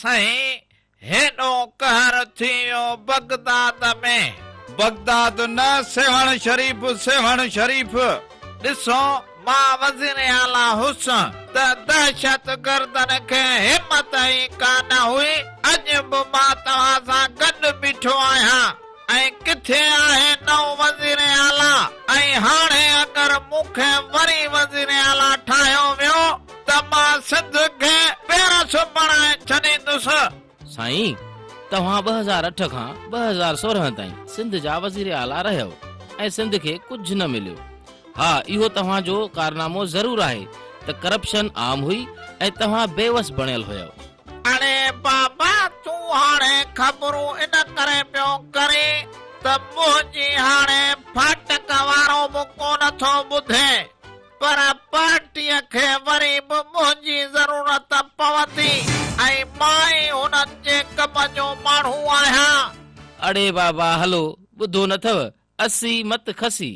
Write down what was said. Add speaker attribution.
Speaker 1: سهي، هيڏو قهر ٿي ويو بغداد ۾.
Speaker 2: بغداد نه سيوهڻ شريف، سيوهڻ شريف.
Speaker 1: ڏسو مان وزير اعليٰ هوس ته دهشتگردن کي همت ئي ڪانه هئي، اڄ به مان توهان سان گڏ بيٺو آهيان ۽ ڪٿي آهي نئون وزير اعليٰ ۽ هاڻي اگر مون کي وري وزير اعليٰ ٺاهيو ويو ته مان سنڌ کي پيرس بڻائي ڇڏيندس.
Speaker 3: سائين توهان 2008 کان 2016 تائين سنڌ جا وزير اعليٰ رهيو ۽ سنڌ کي ڪجهه نه مليو. ها اهو توهان جو ڪارنامو ضرور آهي ته ڪرپشن عام هئي ۽ توهان بيوس بڻيل هيو.
Speaker 1: اڙي بابا تون هاڻي خبرون ان ڪري پيو ڪرين ته منهنجي هاڻي ڦاٽڪ وارو به ڪونه ٿو ٻڌي. پر پارٽيء کي وري به منهنجي ضرورت پوندي ۽ مان ئي هنن جي ڪم جو ماڻهو آهيان.
Speaker 3: اڙي بابا هلو، ٻڌو نه اٿو، اسي مت کسي.